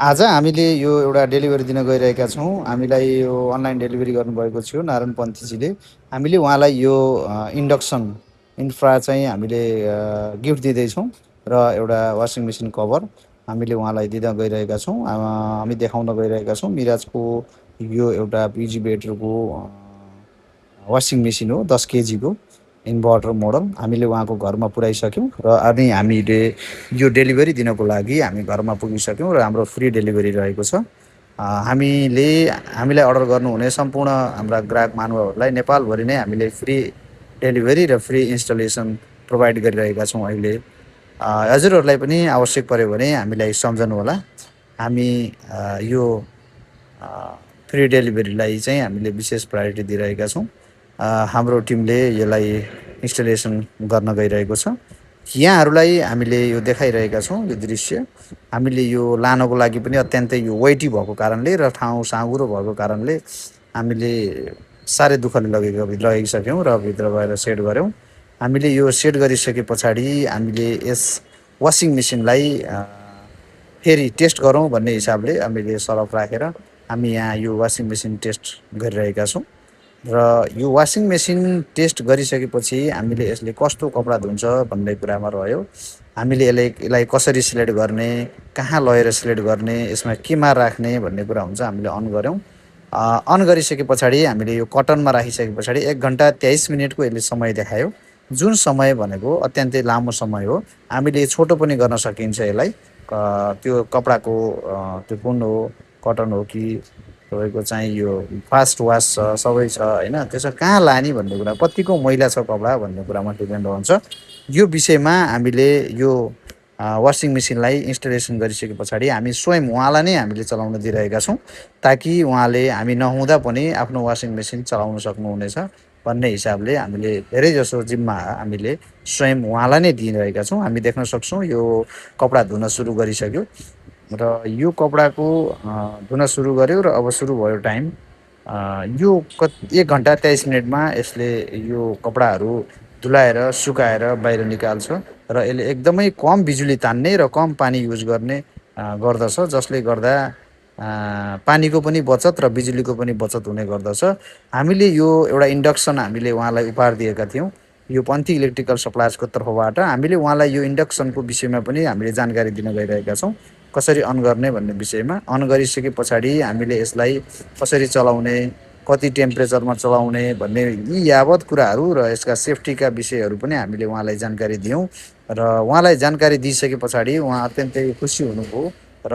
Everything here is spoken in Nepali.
आज हामीले यो एउटा डेलिभरी दिन गइरहेका छौँ। हामीलाई यो अनलाइन डेलिभरी गर्नुभएको थियो नारायण पन्थीजीले। हामीले उहाँलाई यो इन्डक्सन इन्फ्रा चाहिँ हामीले गिफ्ट दिँदैछौँ र एउटा वासिङ मेसिन कभर हामीले उहाँलाई दिँदा गइरहेका छौँ। हामी देखाउन गइरहेका छौँ मिराजको यो एउटा पिजी बेटरको वासिङ मेसिन हो 10 केजीको इन्भर्टर मोडल हामीले उहाँको घरमा पुर्याइसक्यौँ र अनि हामीले यो डेलिभरी दिनको लागि हामी घरमा पुगिसक्यौँ र हाम्रो फ्री डेलिभरी रहेको छ। हामीलाई अर्डर गर्नुहुने सम्पूर्ण हाम्रा ग्राहक महानुभावहरूलाई नेपालभरि नै हामीले फ्री डेलिभरी र फ्री इन्स्टलेसन प्रोभाइड गरिरहेका छौँ अहिले। हजुरहरूलाई पनि आवश्यक पऱ्यो भने हामीलाई सम्झनुहोला। हामी यो फ्री डेलिभरीलाई चाहिँ हामीले विशेष प्रायोरिटी दिइरहेका छौँ। हाम्रो टिमले यसलाई इन्स्टलेसन गर्न गइरहेको छ। यहाँहरूलाई हामीले यो देखाइरहेका छौँ यो दृश्य। हामीले यो लानको लागि पनि अत्यन्तै यो वेटी भएको कारणले र ठाउँ साँघुरो भएको कारणले हामीले साह्रै दुःखले लगिसक्यौँ र भित्र गएर सेट गऱ्यौँ। हामीले यो सेट गरिसके पछाडि हामीले यस वासिङ मेसिनलाई फेरि टेस्ट गरौँ भन्ने हिसाबले हामीले सरफ राखेर हामी यहाँ यो वासिङ मेसिन टेस्ट गरिरहेका छौँ। र यो वासिङ मेसिन टेस्ट गरिसकेपछि हामीले यसले कस्तो कपडा धुन्छ भन्ने कुरामा रह्यो। हामीले यसलाई कसरी सिलेक्ट गर्ने, कहाँ लगेर सिलेक्ट गर्ने, यसमा केमा राख्ने भन्ने कुरा हुन्छ। हामीले अन गऱ्यौँ। अन गरिसके पछाडि हामीले यो कटनमा राखिसके पछाडि 1 घन्टा 23 मिनटको यसले समय देखायो। जुन समय भनेको अत्यन्तै लामो समय हो। हामीले छोटो पनि गर्न सकिन्छ यसलाई। त्यो कपडाको त्यो कुन हो, कटन हो कि तपाईँको चाहिँ यो फास्ट वास छ, सबै छ होइन। त्यसमा कहाँ लाने भन्ने कुरा, कतिको मैला छ कपडा भन्ने कुरामा डिपेन्ड हुन्छ। यो विषयमा हामीले यो वासिङ मेसिनलाई इन्स्टलेसन गरिसके पछाडि हामी स्वयं उहाँलाई नै हामीले चलाउन दिइरहेका छौँ, ताकि उहाँले हामी नहुँदा पनि आफ्नो वासिङ मेसिन चलाउन सक्नुहुनेछ भन्ने हिसाबले हामीले धेरैजसो जिम्मा हामीले स्वयं उहाँलाई नै दिइरहेका छौँ। हामी देख्न सक्छौँ यो कपडा धुन सुरु गरिसक्यो र यो कपडाको धुन सुरु गर्यो र अब सुरु भयो टाइम। यो 1 घन्टा 23 मिनटमा यसले यो कपडाहरू धुलाएर सुकाएर बाहिर निकाल्छ र यसले एकदमै कम बिजुली तान्ने र कम पानी युज गर्ने गर्दछ, जसले गर्दा पानीको पनि बचत र बिजुलीको पनि बचत हुने गर्दछ। हामीले यो एउटा इन्डक्सन हामीले उहाँलाई उपहार दिएका थियौँ यो पन्थी इलेक्ट्रिकल सप्लायर्सको तर्फबाट। हामीले उहाँलाई यो इन्डक्सनको विषयमा पनि हामीले जानकारी दिन गइरहेका छौँ, कसरी अन गर्ने भन्ने विषयमा। अन गरिसके पछाडि हामीले यसलाई कसरी चलाउने, कति टेम्परेचरमा चलाउने भन्ने यी यावत कुराहरू र यसका सेफ्टीका विषयहरू पनि हामीले उहाँलाई जानकारी दियौँ र उहाँलाई जानकारी दिइसके पछाडि उहाँ अत्यन्तै खुसी हुनुभयो र